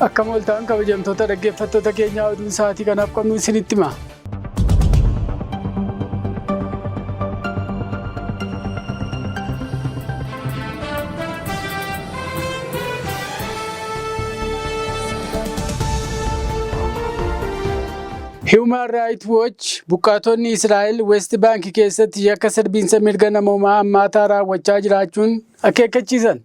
Akkam ooltaan kabajamtoota dhaggeeffattoota keenyaa, oduun sa'aatii kanaaf qabnu isinitti hima. Human Rights Watch buqqaatonni Israa'el West Bank keessatti yakka sarbiinsa mirga namoomaa hammaataa raawwachaa jiraachuun akeekkachiisan.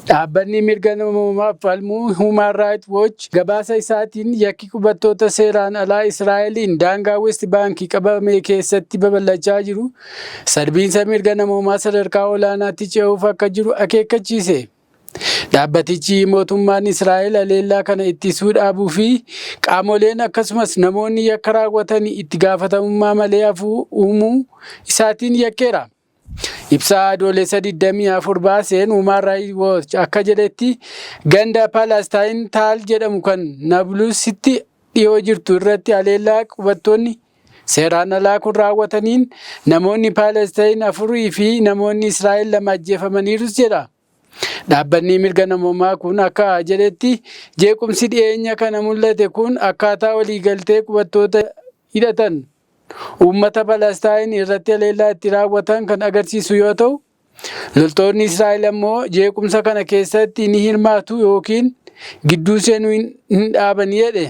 Dhaabbanni mirga namoomaaf falmuu Human Rights Watch gabaasa isaatiin yakki qubattoota seeraan alaa Israa'eliin daangaa West Bank qabame keessatti babal'achaa jiru sarbiinsa mirga namoomaa sadarkaa olaanaatti ce'uuf akka jiru akeekkachiise. Dhaabbatichi mootummaan Israa'el haleellaa kana ittisuu dhaabuu fi qaamoleen akkasumas namoonni yakka raawwatan itti gaafatamummaa malee hafuu uumuu isaatiin yakkeera. Ibsa Adoolessa 24 baaseen Human Rights Watch akka jedhetti, ganda Palestine Taal jedhamu kan Nablusitti dhiyoo jirtu irratti haleellaa qubattoonni seeraan alaa kun raawwataniin namoonni Palestine afurii fi namoonni Israa'el 2 ajjeefamaniirus jedha. Dhaabbanni mirga namoomaa kun akka jedhetti, jeequmsi dhiyeenya kana mul'ate kun akkaataa waliigaltee qubattoota hidhatan uummata Palestine irratti haleellaa itti raawwatan kan agarsiisu yoo ta'u, loltoonni Israa'el ammoo jeequmsa kana keessatti ni hirmaatu yookiin gidduu seenuu hin dhaaban jedhe.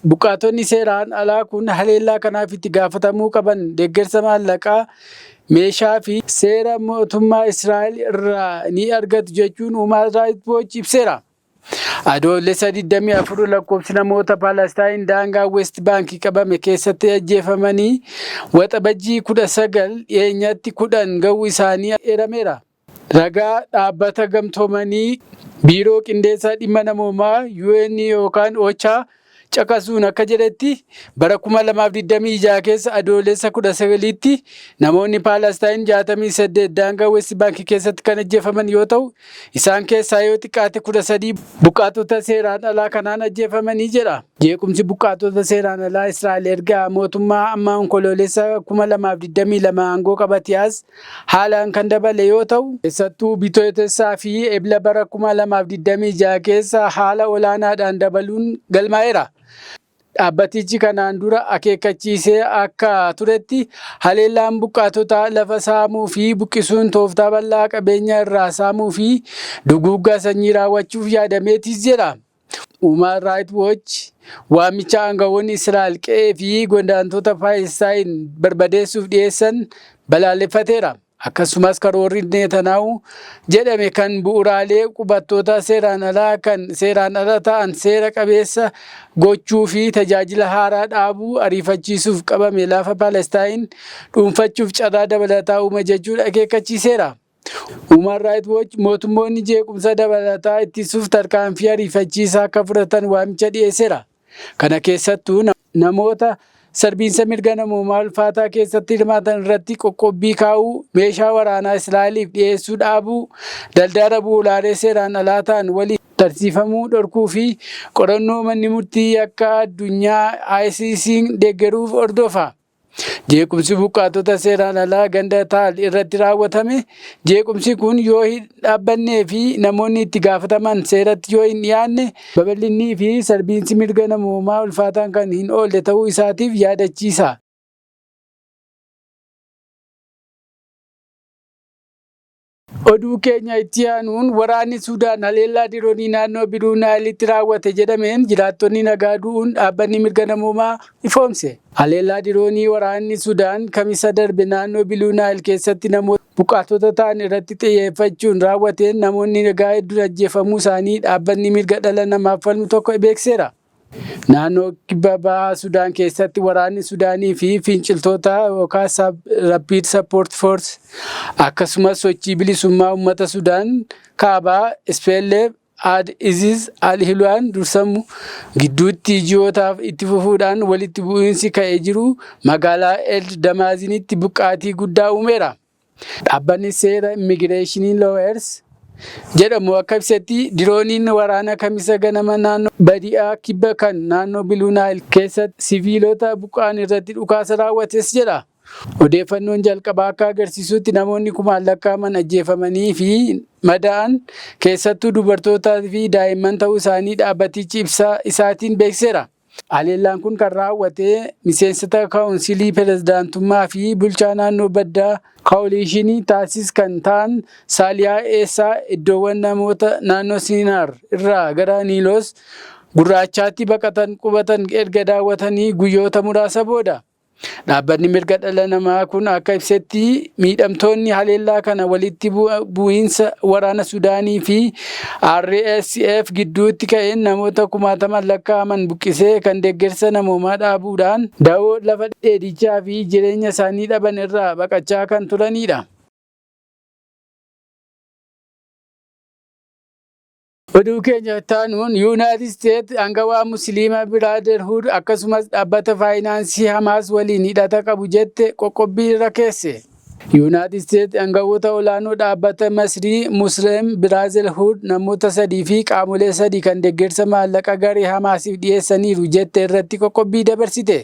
Buqqaatonni seeraan alaa kun haleellaa kanaaf itti gaafatamuu qaban deeggarsa maallaqaa, meeshaa fi seera mootummaa Israa'el irraa ni argatu jechuun Human Rights Watch ibseera. Adoolessa 24 lakkoofsi namoota Palestine daangaa West Bank qabame keessatti ajjeefamanii Waxabajjii 19 dhiyeenyatti 10 ga'uu isaanii eerameera. Ragaa dhaabbata gamtoomanii Biiroo Qindeessaa Dhimma Namoomaa UN yookaan OCHA caqasuun akka jedhetti, bara 2026 keessa Adoolessa 19tti namoonni Paalastaayin 68 daangaa West Bank keessatti kan ajjeefaman yoo ta'u, isaan keessaa yoo xiqqaate 13 buqqaatota seeraan alaa kanaan ajjeefamanii jedha. Jeequmsi buqqaatota seeraan alaa Israa'el erga mootummaa amma Onkoloolessa 2022 aangoo qabate as haalaan kan dabale yoo ta'u, keessattuu Bitootessaa fi Ebla bara 2026 keessa haala olaanaadhaan dabaluun galmaa'eera. Dhaabbatichi kanaan dura akeekkachiisee akka turetti, haleellaan buqqaatotaa lafa saamuu fi buqqisuun tooftaa bal'aa qabeenya irraa saamuu fi duguuggaa sanyii raawwachuuf yaadameetis jedha. Human Rights Watch waamicha aangawoonni Israa'el qe'ee fi godaantota Paalestaayin barbadeessuuf dhiyeessan balaaleffateera. Akkasumas karoorri Netanaahu jedhame kan bu'uuraalee qubattoota seeraan alaa kan seeraan ala ta'an seera qabeessa gochuu fi tajaajila haaraa dhaabuu ariifachiisuuf qabame lafa Paalestaayin dhuunfachuuf carraa dabalataa uuma jechuun akeekkachiiseera. Human Rights Watch mootummoonni jeequmsa dabalataa ittisuuf tarkaanfii ariifachiisaa akka fudhatan waamicha dhiyeesseera. Kana keessattuu namoota sarbiinsa mirga namoomaa ulfaataa keessatti hirmaatan irratti qoqqobbii kaa'uu, meeshaa waraanaa Israa'eliif dhiyeessuu dhaabuu, daldala bu'uuraalee seeraan alaa ta'an waliin tarsiifamuu dhorkuu fi qorannoo manni murtii yakka addunyaa ICC'n deeggaruuf hordofa. Jeequmsi buqqaatota seeraan alaa ganda Taal irratti raawwatame, jeequmsi kun yoo hin dhaabbannee fi namoonni itti gaafataman seeratti yoo hin dhiyaanne, babal'innii fi sarbiinsi mirga namoomaa ulfaataan kan hin oolle ta'uu isaatiif yaadachiisa. Oduu keenya itti aanuun, waraanni Sudaan haleellaa diroonii naannoo Biluu Naayilitti raawwate jedhameen jiraattonni nagaa du'uun dhaabbanni mirga namoomaa ifoomse. Haleellaa diroonii waraanni Sudaan Kamisa darbe naannoo Biluu Naayil keessatti namoota buqqaatota ta'an irratti xiyyeeffachuun raawwateen namoonni nagaa hedduun ajjeefamuu isaanii dhaabbanni mirga dhala namaaf falmu tokko beeksiseera. Naannoo kibba baha Sudaan keessatti waraanni Sudaanii fi finciltoota yookaan Rapid Support Force akkasumas sochii bilisummaa uummata Sudaan kaabaa SPLM Ad Iziz Al-Hiluwaan dursamu gidduutti ji'ootaaf itti fufuudhaan walitti bu'iinsi ka'ee jiru magaalaa El Damaazinitti buqqaatii guddaa uumeera. Dhaabbanni seera Immigireeshinii Lawyers jedhamu akka ibsetti, dirooniin waraana Kamisa ganama naannoo Badi'aa kibba kan naannoo Biluu Naayil keessatti siviilota buqqa'an irratti dhukaasa raawwates jedha. Odeeffannoon jalqabaa akka agarsiisutti namoonni kumaan lakkaa'aman ajjeefamanii fi madaa'an, keessattuu dubartootaa fi daa'imman ta'uu isaanii dhaabbatichi ibsa isaatiin beeksiseera. Haleellaan kun kan raawwate miseensota kaawunsilii pirezidaantummaa fi bulchaa naannoo baddaa koaliishinii taasis kan ta'an Saaliyaa Eessaa iddoowwan namoota naannoo Siinaar irraa gara Niiloos Gurraachaatti baqatan qubatan erga daawwatanii guyyoota muraasa booda. Dhaabbanni mirga dhala namaa kun akka ibsetti, miidhamtoonni haleellaa kana walitti bu'iinsa waraana Sudaanii fi RSF gidduutti ka'een namoota kumaataman lakkaa'aman buqqisee kan deeggarsa namoomaa dhaabuudhaan dawoo lafa dheedichaa fi jireenya isaanii dhaban irraa baqachaa kan turanidha. Oduu keenya taanuun, Yuunaayitid Isteet angawaa Musliima Brotherhood akkasumas dhaabbata faayinaansii Hamaas waliin hidhata qabu jette qoqqobbii irra keesse. Yuunaayitid Isteet angawoota olaanoo dhaabbata Masrii Muslim Brotherhood namoota sadii fi qaamolee sadii kan deeggarsa maallaqa garee Hamaasiif dhiyeessaniiru jette irratti qoqqobbii dabarsite.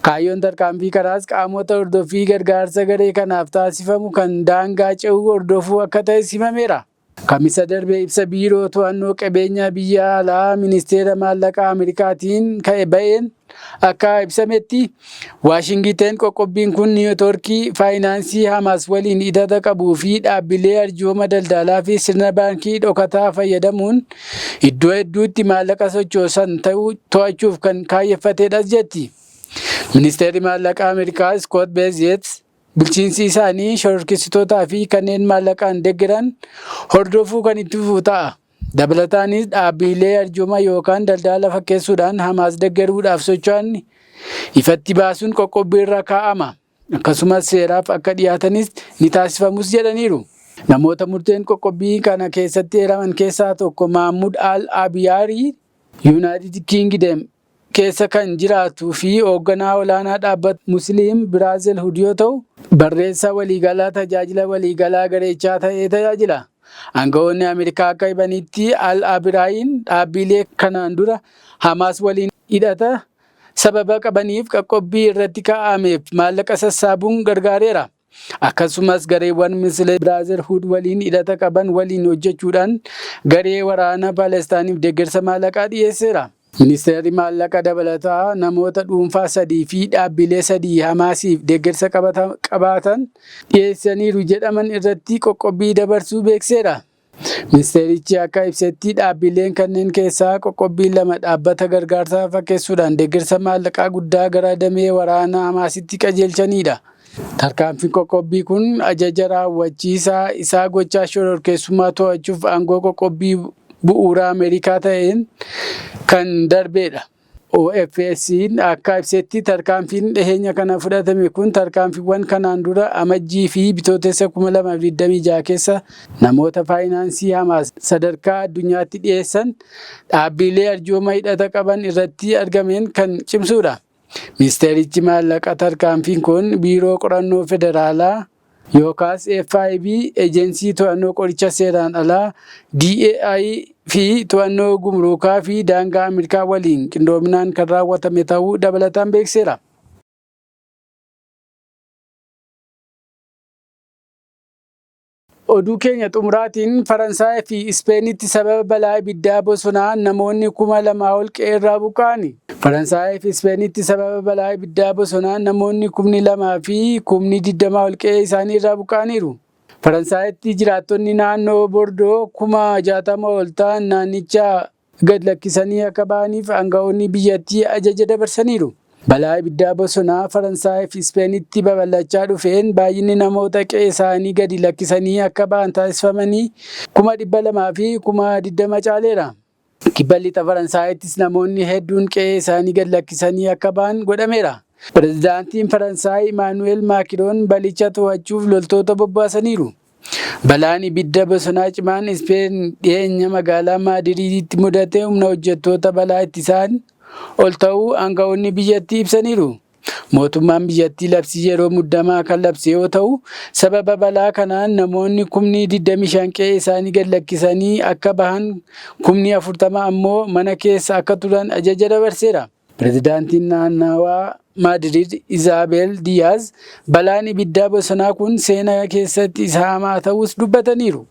Kaayyoon tarkaanfii kanaas qaamota hordoffii gargaarsa garee kanaaf taasifamu kan daangaa ce'uu hordofuu akka ta'e himameera. Kamisa darbe ibsa biiroo to'annoo qabeenya biyya alaa ministeera maallaqaa Ameerikaatiin ka'e ba'een akka ibsametti, Waashingiteen qoqqobbiin kun neetwoorkii faayinaansii Hamaas waliin hidhata qabuu fi dhaabbilee arjooma daldalaa fi sirna baankii dhokataa fayyadamuun iddoo hedduutti maallaqa sochoosan ta'uu to'achuuf kan kaayyeffatedhas jetti. Ministeerri maallaqaa Ameerikaa Scott Bessent bulchiinsi isaanii shororkeessitootaa fi kanneen maallaqaan deeggaran hordofuu kan itti fufu ta'a. Dabalataanis dhaabbilee arjooma yookaan daldala fakkeessuudhaan Hamaas deeggaruudhaaf socho'an ifatti baasuun qoqqobbii irra kaa'ama. Akkasumas seeraaf akka dhiyaatanis ni taasifamus jedhaniiru. Namoota murteen qoqqobbii kana keessatti eeraman keessaa tokko Mahmud Al Abiyaarii, Yuunaayitid Kingdom keessa kan jiraatuu fi hoogganaa olaanaa dhaabbata Musliim Brotherhood yoo ta'u, barreessaa waliigalaa tajaajila waliigalaa gareechaa ta'ee tajaajila. Aangawoonni Ameerikaa akka himanitti, Al Abiraayin dhaabbilee kanaan dura Hamaas waliin hidhata sababa qabaniif qoqqobbii irratti kaa'ameef maallaqa sassaabuun gargaareera. Akkasumas gareewwan Muslim Brotherhood waliin hidhata qaban waliin hojjechuudhaan garee waraana Palestaaniif deeggarsa maallaqaa dhiyeesseera. Ministeerri maallaqa dabalataa namoota dhuunfaa sadii fi dhaabbilee sadii Hamaasiif deeggarsa qabaatan dhiyeessaniiru jedhaman irratti qoqqobbii dabarsuu beekseera. Ministeerichi akka ibsetti, dhaabbileen kanneen keessaa qoqqobbiin lama dhaabbata gargaarsaa fakkeessuudhaan deeggarsa maallaqaa guddaa gara damee waraana Hamaasitti qajeelchanidha. Tarkaanfiin qoqqobbii kun ajaja raawwachiisaa isaa gochaa shororkeessummaa to'achuuf aangoo qoqqobbii bu'uura Ameerikaa ta'een kan darbedha. OFS'n akka ibsetti, tarkaanfiin dhiheenya kana fudhatame kun tarkaanfiiwwan kanaan dura Amajjii fi Bitootessa 2026 keessa namoota faayinaansii Hamaas sadarkaa addunyaatti dhiyeessan dhaabbilee arjooma hidhata qaban irratti argameen kan cimsudha. Ministeerichi maallaqa tarkaanfiin kun Biiroo Qorannoo Federaalaa yookaas FIB, Ejensii To'annoo Qoricha Seeraan Alaa DAI fi to'annoo gumruukaa fi daangaa Ameerikaa waliin qindoominaan kan raawwatame ta'uu dabalataan beeksiseera. Oduu keenya xumuraatiin, Faransaay fi Ispeenitti sababa balaa ibiddaa bosonaa namoonni 2,000 ol qe'eerraa buqqa'ani. Faransaay fi Ispeenitti sababa balaa ibiddaa bosonaa namoonni 2,000 fi 20,000 ol qe'ee isaanii irraa buqqa'aniiru. Faransaayitti jiraattonni naannoo Bordoo 60,000 ol ta'an naannicha gad lakkisanii akka ba'aniif aanga'oonni biyyattii ajaja dabarsaniiru. Balaa ibiddaa bosonaa Faransaay fi Ispeenitti babal'achaa dhufeen baay'inni namoota qe'ee isaanii gadi lakkisanii akka ba'an taasifamanii 220,000 caaleera. Kibba lixa Faransaayittis namoonni hedduun qe'ee isaanii gad lakkisanii akka ba'an godhameera. Pireezidaantiin Faransaay Imaanu'eel Maakiroon balicha to'achuuf loltoota bobbaasaniiru. Balaan ibidda bosonaa cimaan Ispeen dhiyeenya magaalaa Maadiriiditti mudate humna hojjettoota balaa ittisaan ol ta'uu aanga'oonni biyyattii ibsaniiru. Mootummaan biyyattii labsii yeroo muddamaa kan labse yoo ta'u, sababa balaa kanaan namoonni 25,000 qe'ee isaanii gad lakkisanii akka bahan, 40,000 ammoo mana keessa akka turan ajaja dabarseera. Pireezidaantiin naannawaa Maadriid Izaabel Diyaaz balaan ibiddaa bosonaa kun seenaa keessatti isa hamaa ta'uus dubbataniiru.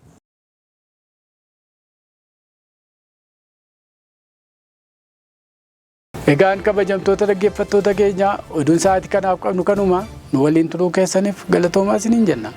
Egaan kabajamtoota dhaggeeffattoota keenya, oduun sa'aatii kanaaf qabnu kanuma. Nu waliin turuu keessaniif galatoomaa isiniin jenna.